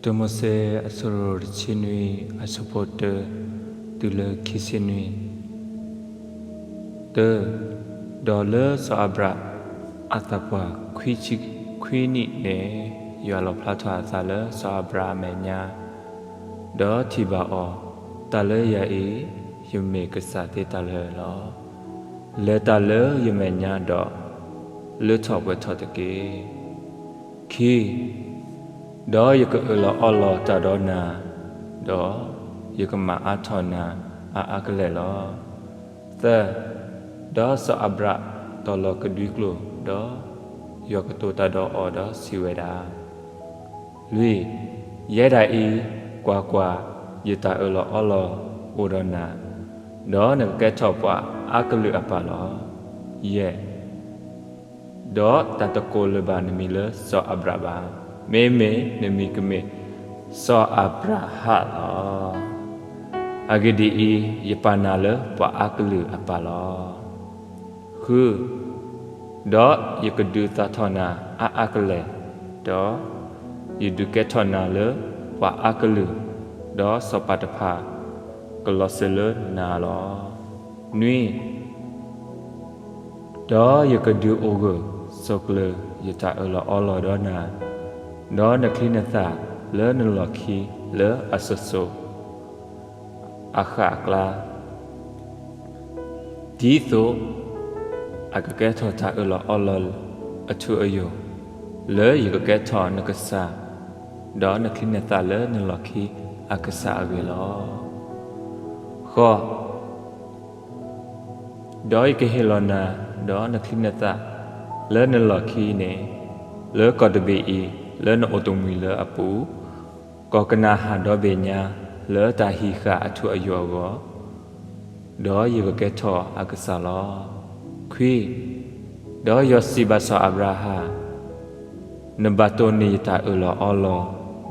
တၢမိၤၡ့ အဆၢဒိၣ်တဆံနွံ အဆၢဖိတၢ တုၤလၢခံဆံနွံ. တၢ, ဒီးလၢစီၤအၤဘြၣ်အသးပှၢ်ခွံဆံခွံနံၣ်န့ၣ်, ယွၤလီၣ်ဖျါထီၣ်အသးလၢစီၤအၤဘြၣ်အမဲာ်ညါ, ဒီးထံၣ်ဘၣ်အီၤ, တၢ်လၢယၤအံၤ, ယမ့ၢ်ကစၢ်သ့တၢ်လၢာ်လီၤ. လဲၤတၢ်လၢယမဲာ်ညါဒီး, လၢထီၣ်ပှဲၤထီၣ်တက့ၢ်. ခံ, ဒီးယကအၢၣ်လီၤအီလီၤတၢ်ဒီးနၤ, ဒီးယကမၤအါထီၣ်နၤအါအါကလဲာ်လီၤ. သၢ, ဒီးစီၤအၤဘြၣ်တီၤလီၤကဒွံကျိာ်, ဒီးယွၤကတိၤတၢ်ဒီးအီၤဒီးစံးဝဲဒၣ်, လွံၢ်, ယဲဒၣ်အံၤ, ကွၢ်ကွၢ်, ယတၢ်အၢၣ်လီၤအီလီၤအိၣ်ဒီးနၤ, ဒီးနကကဲထီၣ်ပှၤအါကလုာ်အပၢ်လီၤ. ယဲၢ်, ဒီးတၢ်တကိးလၢၤဘၣ်နမံၤလၢစီၤအၤဘြၣ်ဘၣ်, မ့မ့ၢ်နမံၤကမ့ၢ်စီၤအၤဘြၤဟၣ်လီၤ. အဂ့ၢ်ဒ်အံၤ, ယပာ်နၤလၢပှၤအါကလုာ်အပၢ်လီၤ. ဃု, ဒီးယကဒုးသၣ်ထီၣ်နၤအါအါကလဲာ်, ဒီးယဒုးကဲထီၣ်နၤလၢပှၤအါကလုာ်, ဒီးစီၤပၤတဖၣ်ကလီၤစၢၤလၢနၤလီၤ. နွံ, ဒီးယကဒုးအိၣ်ဂၢၢ်ဆိးကျၢၤယတၢ်အၢၣ်လီၤအီလီၤဒီးနၤ, ဒီးနချံနသၣ်လၢနလီၢ်ခံလၢအစိၤစိၤအဃၣ်အကျါ, ဒ်သိးအကကဲထီၣ်တၢ်အၢၣ်လီၤအီလီၤအထူအယိာ်, လၢယကကဲထီၣ်နကစၢ်, ဒီးနချံနသၣ်လၢနလီၢ်ခံအကစၢ်အဂ့ၢ်လီၤ. ဃိး, ဒီးယကဟ့ၣ်လီၤနၤ, ဒီးနချံနသၣ်လၢနလီၢ်ခံန့ၣ်, လၢကီၢ်တဘ့ၣ်အံၤ, လၢနအိၣ်တမှံၤလၢအပူၤ, ကီၢ်ကနၤအၣ်ဒီဘ့ၣ်ညါ, လၢတၢ်ဟံးဃာ်အထူအယိာ်အဂီၢ်, ဒီးယကကဲထီၣ်အကစၢ်လီၤ. ခွံ, ဒီးယွၤစံးဘၣ်စီၤအၤဘြၤဟၣ်, နဘၣ်တိၢ်န့ၢ်ယတၢ်အၢၣ်လီၤအီလီၤ,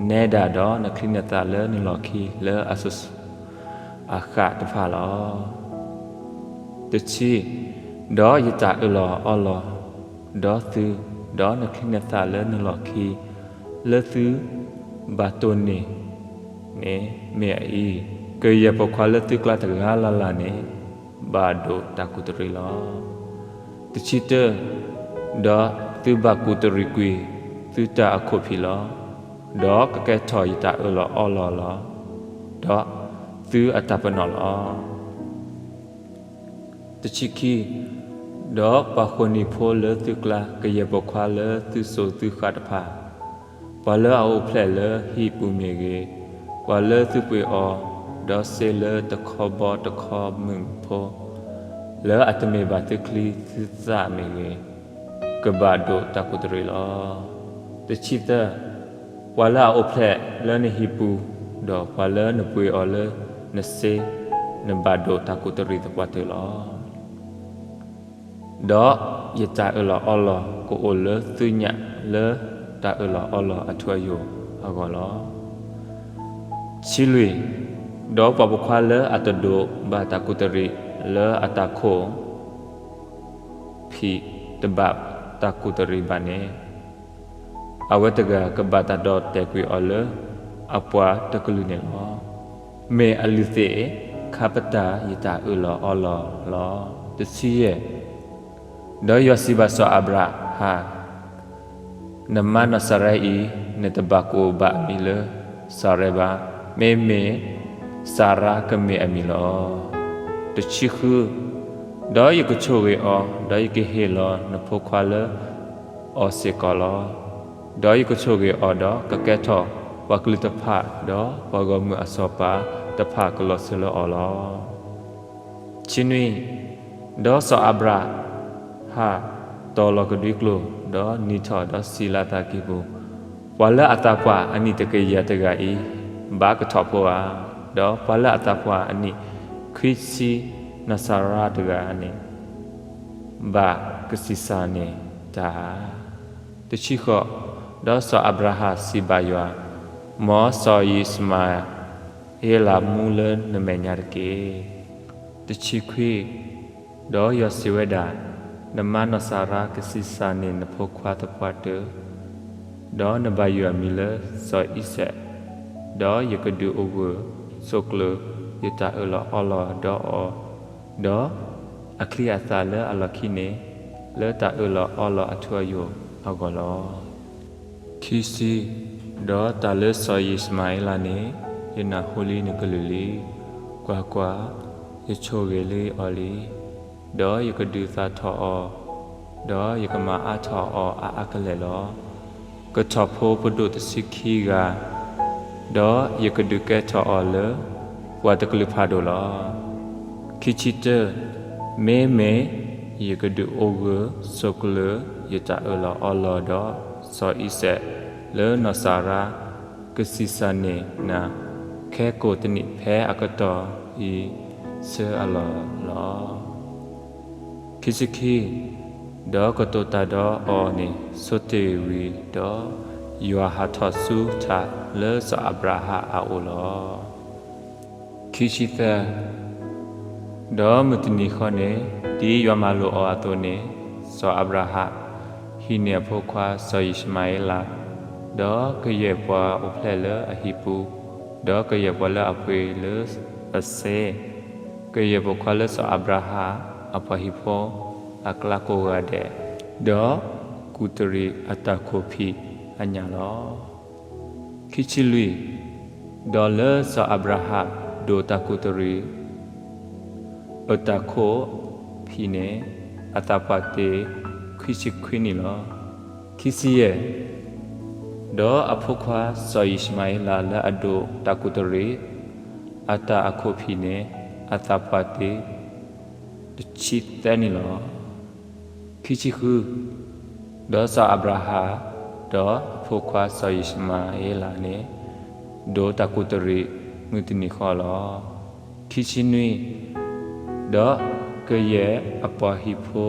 နဲဒၣ်ဒီးနချံနသၣ်လၢနလီၢ်ခံလၢအစိၤစိၤ အဃၣ်တဖၣ်လီၤ. တဆံ, ဒီးယတၢ်အၢၣ်လီၤအီလီၤဒီးသု, ဒီးနချံနသၣ်လၢနလီၢ်ခံ, လၢသုဘၣ်တိၢ်န့ၢ်န့ၣ်မ့ၢ်အအံၤ, ကယဲၢ်ပိာ်ခွါလၢသုကျါတဂၤလၢ်လၢ်န့ၣ်, ဘၣ်ဒိးတၢ်ကူးတရံးလီၤ. တဆံတၢ, ဒီးသုဘၣ်ကူးတရံးကွံာ်သုတၢ်အခိၣ်ဖံးလီၤ. ဒီးကကဲထီၣ်ယတၢ်အၢၣ်လီၤအီလီၤလီၤ. ဒီးသုအတၢ်ပနီၣ်လီၤ. တဆံခံ, ဒီးပှၤဃိာ်နံၤဖိလၢသုကျါ ကယဲၢ်ပိာ်ခွါလၢသုစိၤသုဃၣ်တဖၣ်, ပှၤလၢအအိၣ်ဖျဲၣ်လၢဟံၣ်ပူၤမ့ၢ်ဂ့ၤ, ပှၤလၢသုပှ့ၤအီၤ, ဒီးစ့လၢတခီဘီတခီမုၢ်ဖိ, လၢအတမ့ၢ်ဘၣ်သုချံသုသၣ်မ့ၢ်ဂ့ၤ, ကဘၣ်ဒိးတၢ်ကူးတရံးလီၤ. တဆံသၢ, ပှၤလၢအအိၣ်ဖျဲၣ်လၢနဟံၣ်ပူၤ, ဒီးပှၤလၢနပှ့ၤအီၤလၢနစ့, နဘၣ်ဒိးတၢ်ကူးတရံးသပှၢ်တၢၢ်လီၤ. ဒီးယတၢ်အၢၣ်လီၤအီလီၤကအိၣ်လၢသုညၣ်လၢတၢ်အၢၣ်လီၤအီလီၤအထူအယိာ်အဂီၢ်လီၤ. တဆံလွံၢ်, ဒီးပှၤပိာ်ခွါလၢအတဒိးဘၣ်တၢ်ကူးတရံးလၢအတၢ်ခိၣ် ဖံးတဘၣ်တၢ်ကူးတရံးဘၣ်န့ၣ်, အဝဲတဂၤကဘၣ်တၢ်ဒီၣ်တဲာ်ကွံာ်အီၤလၢအပှၤတကလုာ်န့ၣ်လီၤ. မ့ၢ်အလုၢ်သ့ၣ်ခါပတာ်ယတၢ်အၢၣ်လီၤအီလီၤလီၤ. တဆံယဲၢ်, ဒီးယွၤစံးဘၣ်စီၤအၤဘြၤဟၣ်, နမါနီၢ်စၤရါအံၤ, နတဘၣ်ကိးဘၣ်အမံၤလၢစၤရါဘၣ်, မ့မ့ၢ်စၤရါကမ့ၢ်အမံၤလီၤ. တဆံဃု, ဒီးယကဆိၣ်ဂ့ၤအီၤ, ဒီးယကဟ့ၣ်လီၤနဖိခွါလၢအီၤစ့ၢ်ကီးလီၤ. ဒီးယကဆိၣ်ဂ့ၤအီၤဒီးကကဲထီၣ်ပှၤကလုာ်တဖၣ်, ဒီးပှၤဂီၢ်မုၢ်အစီၤပၤတဖၣ်ကလီၤစၢၤလၢအီၤလီၤ. တဆံနွံ, ဒီးစီၤအၤဘြၤဟၣ်တီၤလီၤကဒွံကျိာ်, ဒီးနံၤထီၣ်ဒီးစံးလၢအသးကံၢ်ပူၤ, ပှၤလၢအသးပှၢ်အနံၣ်တကယၤတဂၤအံၤ, ဘၣ်ကထီၣ်ဖိဧါ, ဒီးပှၤလၢအသးပှၢ်အနံၣ်ခွံဆံနီၢ်စၤရါတဂၤန့ၣ်, ဘၣ်ကဆံးစၢ်န့ၢ်တၢ်ဧါ. တဆံဃိး, ဒီးစီၤအၤဘြၤဟၣ်စံးဘၣ်ယွၤ, မ်စီၤယံၡမၤအ့လးမူလၢနမဲာ်ညါတက့ၢ်. တဆံခွံ, ဒီးယွၤစံးဝဲဒၣ်, နမါနီၢ်စၤရါကဆံးစၢ်န့ၢ်နဖိခွါသပှၢ်တၢၢ်, ဒီးနဘၣ်ယုၢ်အမံၤလၢစီၤအံၤစဲး ဒီးယကဒုးအိၣ်ဂၢၢ်ဆိးကျၢၤယတၢ်အၢၣ်လီၤအီလီၤဒီးအီၤ, ဒီးအချံအသၣ်လၢအလီၢ်ခံန့ၣ်, လၢတၢ်အၢၣ်လီၤအီလီၤအထူအယိာ်အဂီၢ်လီၤ. ခံဆံ, ဒီးတၢ်လၢစီၤယံၡမၤဧ့လးန့ၣ်, ယနၢ်ဟူလံနကလုၢ်လံ. ကွၢ်ကွၢ်, ယဆိၣ်ဂ့ၤလံအီၤလံ, ဒီးယကဒုးသၣ်ထီၣ်အီၤ, ဒီးယကမၤအါထီၣ်အီၤအါအါကလဲာ်လီၤ. ကထီၣ်ဖိပဒိၣ်တဆံခံဂၤ, ဒီးယကဒုးကဲထီၣ်အီၤလၢပှၤတကလုာ်ဖးဒိၣ်လီၤ. ခံဆံတၢ, မ့မ့ၢ်ယကဒုးအိၣ်ဂၢၢ်ဆိးကျၢၤယတၢ်အၢၣ်လီၤအီလီၤဒီးစီၤအံၤစဲးလၢနီၢ်စၤရါ ကဆံးစၢ်န့ၢ်နၤ ခဲကိာ်တနံၣ်ဖဲအကတီၢ်အံၤဆၢအလီၢ်လီၤ. ခံဆံခံ, ဒီးကတိၤတၢ်ဒီးအီၤန့ၣ်ဆိတ့ၢ်ဝံၤဒီး, ယွၤဟးထီၣ်ဆူထးလၢစီၤအၤဘြၤဟၣ်အအိၣ်လီၤ. ခံဆံသၢ, ဒီးမုၢ်တနံၤဃီန့ၣ်, ဒ်ယွၤမၤလိာ်အီၤအသိးန့ၣ်, စီၤအၤဘြၤဟၣ်ဟံးန့ၢ်အဖိခွါစီၤယံၡမၤဧ့လး, ဒီးကယဲၢ်ပှၤအိၣ်ဖျဲၣ်လၢအဟံၣ်ပူၤ, ဒီးကယဲၢ်ပှၤလၢအပှ့ၤလၢအစ့, ကယဲၢ်ပိာ်ခွါလၢစီၤအၤဘြၤဟၣ်အပှၤဟံၣ်ဖိအကျါကိးဂၤဒဲး, ဒီးကူးတရံးအတၢ်ခိၣ်ဖံးအညၣ်လီၤ. ခံဆံလွံၢ်, ဒီးလၢစီၤအၤဘြၤဟၣ်ဒိးတၢ်ကူးတရံး အတၢ်ခိၣ်ဖံးန့ၣ်, အသးပှၢ်တ့ၢ်ခွံဆံခွံနံၣ်လီၤ. ခံဆံယဲၢ်, ဒီးအဖိခွါစီၤယံၡမၤဧ့လးလၢအဒိးတၢ်ကူးတရံး အတၢ်အခိၣ်ဖံးန့ၣ်, အသးပှၢ်တ့ၢ်တဆံသၢနံၣ်လီၤ. ခံဆံဃု, ဒီးစီၤအၤဘြၤဟၣ်ဒီးအဖိခွါစီၤယံၡမၤဧ့လးန့ၣ်, ဒိးတၢ်ကူးတရံးမုၢ်တနံၤဃီလီၤ. ခံဆံနွံ, ဒီးကယဲၢ်အပှၤဟံၣ်ဖိ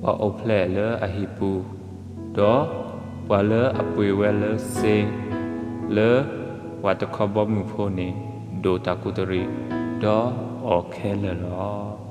ပှၤအိၣ်ဖျဲၣ်လၢအဟံၣ်ပူၤ, ဒီးပှၤလၢအပှ့ၤဝဲလၢစ့ လၢပှၤတခီဘီမုၢ်ဖိန့ၣ်, ဒိးတၢ်ကူးတရံးဒီးအီၤခဲလၢာ်လီၤ.